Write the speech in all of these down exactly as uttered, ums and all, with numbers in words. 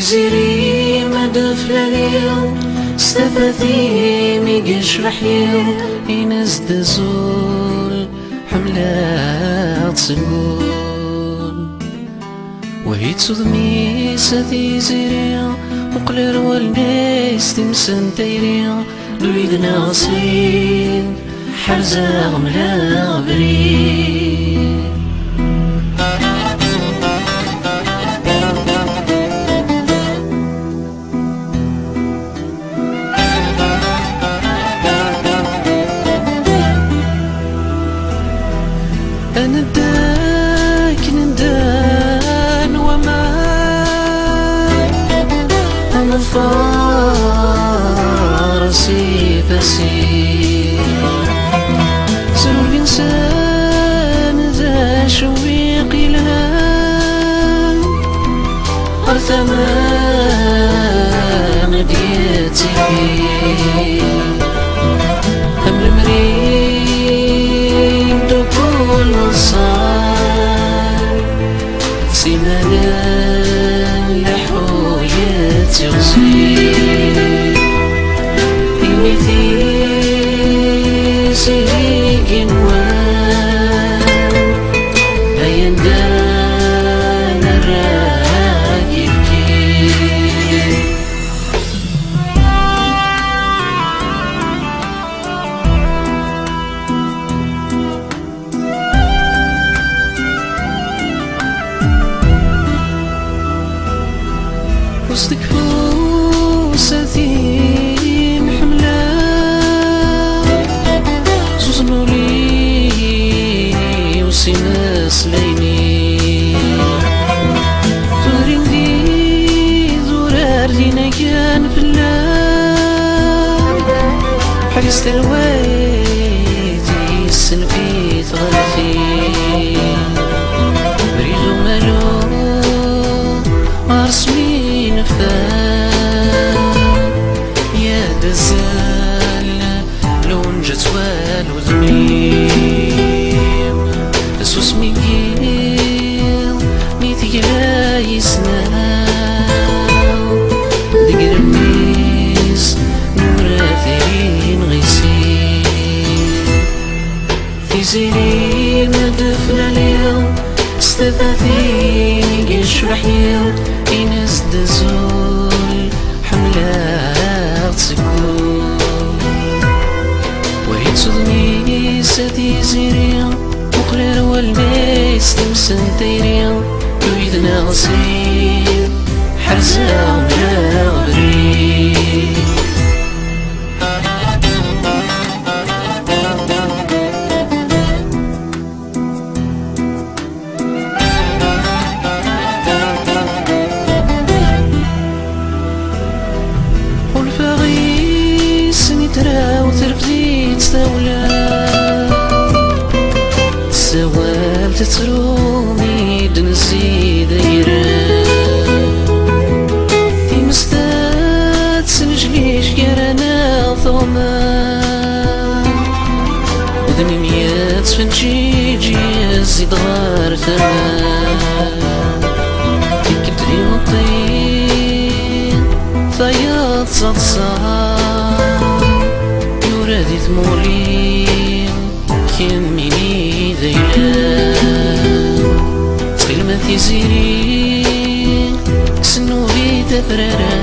Tiziri ma d-flali, s tafat-im i yecbeḥ yiḍ, ines-d azul, ḥemmleɣ-tt seg wul. Wahi d tudmi-s a Tiziri, muqel ar wallen-is times n tayri, d wid neɣsin, ḥerzeɣ mleɣ abrid. Anedda akken ndan waman, am lfaṛes ifasin. Zrug insan d acewwiq yelhan, ɣer tama i d-yettifi. Am lemri n dukul nṣan, simal leḥḥuyet iɣzif. Imi tiziri genwan, ay anda nerra ibki. Ur s-tekfu s atin ḥemmleɣ, s uẓnul-iw s imeslayen-iw. Turin d idurar d inagan fell-am, ḥbis talwayt yessenf-it ɣer tin. Abrid umalu ɣer-s mi neffer, yad azal lwenǧ ad twal udem-iw. Tasusmi n yiḍ mi tegla yis-neɣ, deg rrem-is nura tayri n ɣisi. Tiziri ma d-flaliɣ, s tafat-im i yecbeḥ yiḍ, ines-d azul, ḥemmleɣ-tt seg wul. Wahi d tudmi-s a Tiziri, muqel ar wallen-is times n tayri, d wid neɣsin, ḥerzeɣ mleɣ abrid. Ḥulfaɣ-is mi traw terfed-itt tawla, tessawal tettru mi d-nezzi d ayra. Times tesnejlic gar-aneɣ tuɣma. Udem-im yettfeǧǧiǧ yezzi-d ɣer tama. Tikkelt d imeṭṭi, tayeḍ d taḍsa, yura di tmuli, kemmini d ayla. Ttxil-m a Tiziri, kkes nnubi tafrara.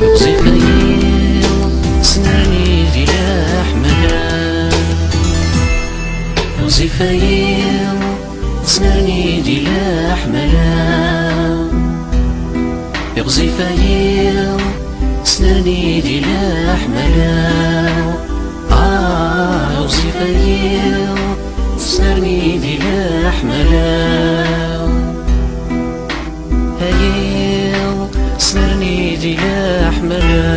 Ɣezzif-ayi, snerni di leḥmala. Ɣezzif-ayi, snerni di leḥmala. Ɣezzif-ayi, snerni di leḥmala. Ah, ɣezzif-ayi, snerni di leḥmala. Ayi, snerni di leḥmala.